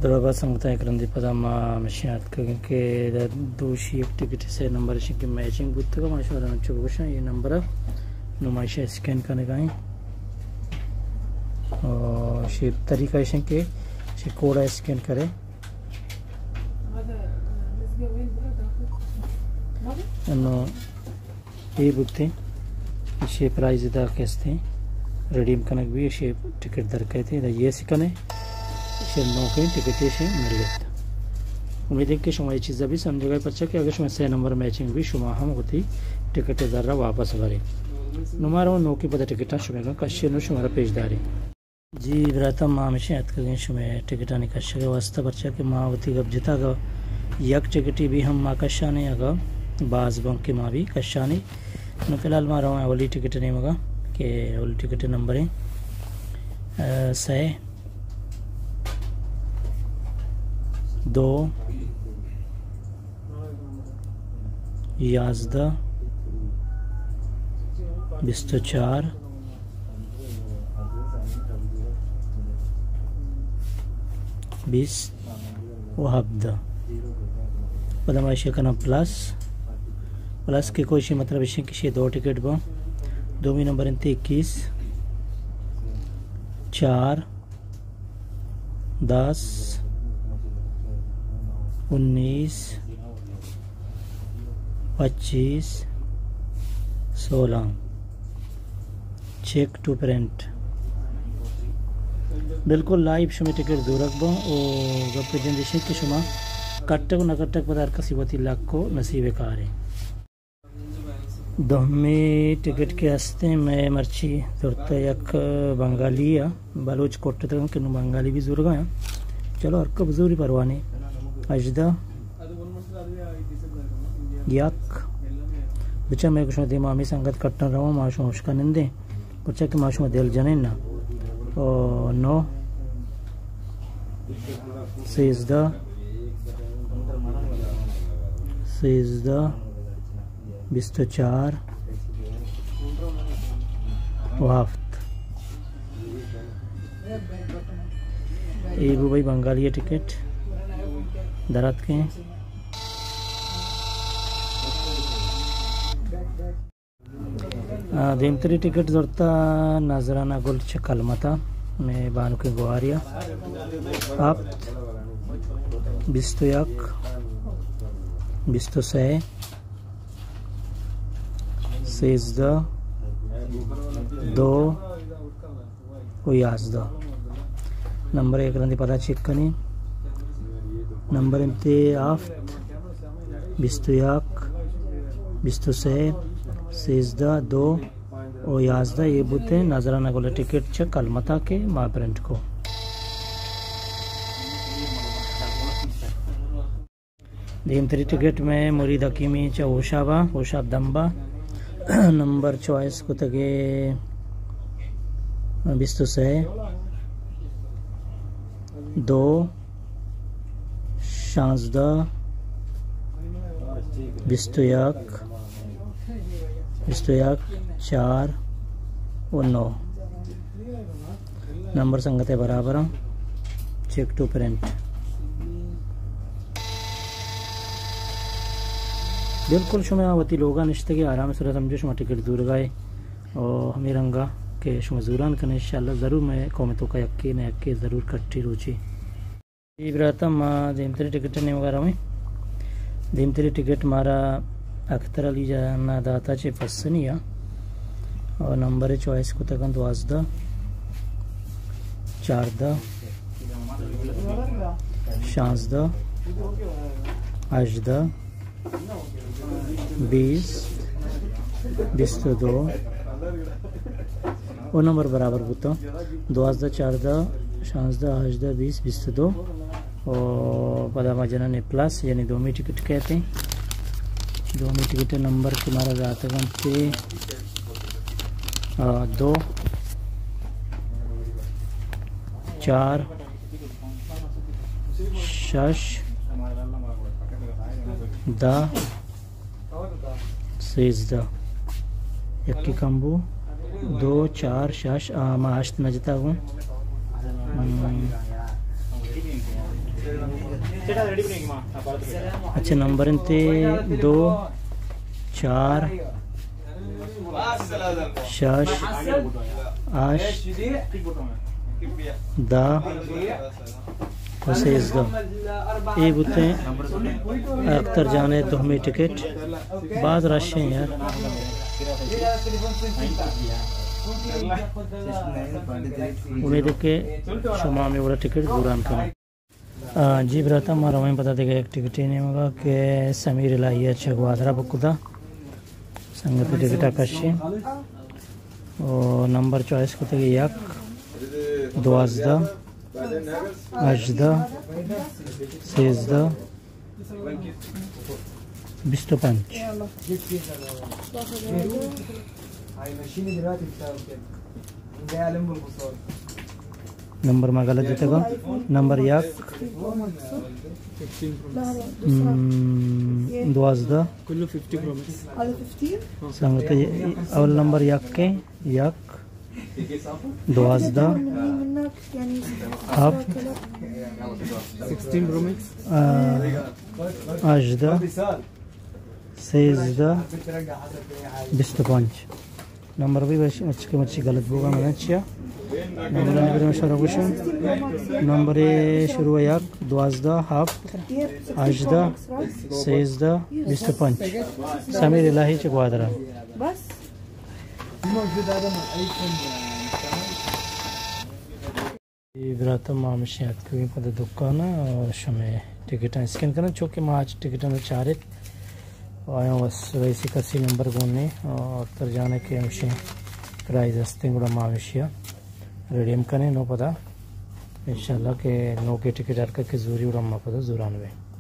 درابا سنگتاں، یک رندے پدا ما ہمشیں اتکگیں کہ دوشی یک ٹکٹ سے نمبر شیں کہ میچنگ بوتگ، ما شمارا انچو بگوشاں، یہ نمبر نمائش اسکین کنگ ءَ ایں۔ اور شی طریقہ شیں کہ شی کوڈ اسکین کرے۔ انو اے بوتیں، ایشی پرائز ادا کہ استیں، ریڈیم کنگ بی، ایشی ٹکٹ در کئیت، ادا یس کنے، ایشی نوکیں ٹکٹ ایشی ملیت۔ امید ایں کہ شما اے چیزا بی سمجھگا، پرچا کہ اگر شما سے نمبر میچنگ بی، شما ہم وتی ٹکٹ زرا واپس برے۔ نو ما رو نوکیں پدا ٹکٹاں شمے گا کشے نو شمارا پیش داریں۔ جی براتاں، ما ہمشیں اتکگیں شمئے ٹکٹانی کشگ ءِ واستہ، پرچا کہ ما وتی گپ جتا کہ یک ٹکٹی بھی ہم ما کشانے، اگاں باز بنت کہ ما بھی کشانے۔ نو فی الحال ما رواں اولی ٹکٹ نیمگا کہ اولی ٹکٹ نمبر ایں، آ، سئے، دو، یازدہ، بیست و چار، بیست و ہبدہ۔ پدا ما ایشی کناں پلس، پلس کہ کوشی مطلب ایشی کہ شی دو ٹکٹ باں۔ دومی نمبر انت اکیس، چار، دس، انیس، پچیس، سولہ۔ Check to print. بالکل لائیو شمئے ٹکٹ زورگ باں او گپ جند ایش کہ شما کٹگ و نہ کٹگ پدا ہر کسی وتی لک و نصیب کاریں۔ دومی ٹکٹ کہ ہستیں، مئے مرچی زرتہ یک بنگالی ءَ، بلوچ کٹتگ کہ نوں بنگالی بھی زورگا ایں۔ چلو ہر کس بزوری پرواہ نیں۔ ہژدہ، یک، بچا مئے گوشاں دیما ہمے سنگت کٹن رواں، ما شما ہشکا نندیں۔ پرچا کہ ما شما دل جنین نا۔ او نو، سیزدہ، سیزدہ، بیست و چار و ہفت۔ اے بو بھائی بنگالی ٹکٹ دراتکیں۔ آ، دیمتری ٹکٹ زرتہ نذرانہ گل چہ کلمتا، مئے بانکیں گواریا۔ ہپت، بیست و یک، بیست و سئے، سیزدہ، دو، و یازدہ۔ نمبر یک رندی پدا چیک کنیں۔ نمبر انت ہفت، بیست و یک، بیست و سئے، سیزدہ، دو و یازدہ۔ اے بوتیں نذرانہ گل ٹکٹ چہ کلمتا کہ ما پرنٹ کو۔ دیمتری ٹکٹ مئے مرید حکیمی چہ ہوشابا، ہوشاب دمبا۔ نمبر چوائس کتگے بیست و سئے، دو، شانزدہ، بیست و یک، بیست و یک، چار و نو۔ نمبر سنگت ء برابر آں۔ Check to print. بالکل شما وتی لوگا نشتگے آرام سرا سمجھو شما ٹکٹ زورگائے۔ او ہمے رنگا کہ شما زوران کنے انشاءاللہ ضرور مئے قوم توکا یکے نہ یکے ضرور کٹی روچے۔ اے براتاں ما دیمتری ٹکٹ ء نیمگا رویں۔ دیمتری ٹکٹ مارا اختر علی جان ء داتا چہ پسنی ء اور نمبر چوائس کتگ انت دوازدہ، چاردہ، شانزدہ، ہژدہ، بیست، بیست و دو۔ او نمبر برابر بوتاں۔ دوازدہ، چاردہ، شانزدہ، ہژدہ، بیست، بیست و دو۔ او پدا ما جنانی پلس، یعنی دومی ٹکٹ کہتے ہیں۔ دومی ٹکٹ نمبر کہ مارا داتگ انت، آ، دو، چار، شش، دہ، سیزدہ۔ یکے کم بو۔ دو، چار، شش، آ، ما ہشت نہ جتا گوں۔ ہم، اچھا، نمبر انت دو، چار، شش، ہشت، دہ و سیزدہ۔ اے بوتیں اختر جان ءِ دومی ٹکٹ۔ باز رش ایں یار۔ امید کہ شما ہمے وڑا ٹکٹ زوران کن۔ آ، جی براتاں، ما رویں پدا دگہ یک ٹکٹے نیمگا کہ سمیر الہی ءَ چہ گوادر ءَ بک کتا۔ سنگت ٹکٹ ءَ کشیں۔ او نمبر چوائس کتگ یک، دوازدہ، ہژدہ، سیزدہ، بیست و پنچ۔ نمبر ما غلط جتگا۔ نمبر یک، ہم، دوازدہ۔ سنگت، اول نمبر یک کے، یک۔ دوازدہ، ہفت، آ، ہژدہ، سیزدہ، بیست و پنچ۔ نمبر بھی بس مچ کے مچی غلط بوگا، من چیا نمبر نے برے شروع گوشن۔ نمبر شروع یک، دوازدہ، ہفت، ہژدہ، سیزدہ، بیست و پنچ۔ سمیر الہی چہ گوادر۔ بس۔ اے براتاں، ما ہمشی اتکگیں پدا دکان ءَ اور شمے ٹکٹاں اسکین کناں، چونکہ ما اچ ٹکٹاں نہ چارت۔ آیاں بس رئیسی کسی نمبر گون نے اور اختر جان ءَ کہ ہمشی پرائز ہستیں، گڑا ما ہمشی ریڈیم کنیں نو پدا۔ انشاءاللہ کہ نوکیں ٹکٹ ہر کس کہ زوری گڑا ما پدا زوران بیں۔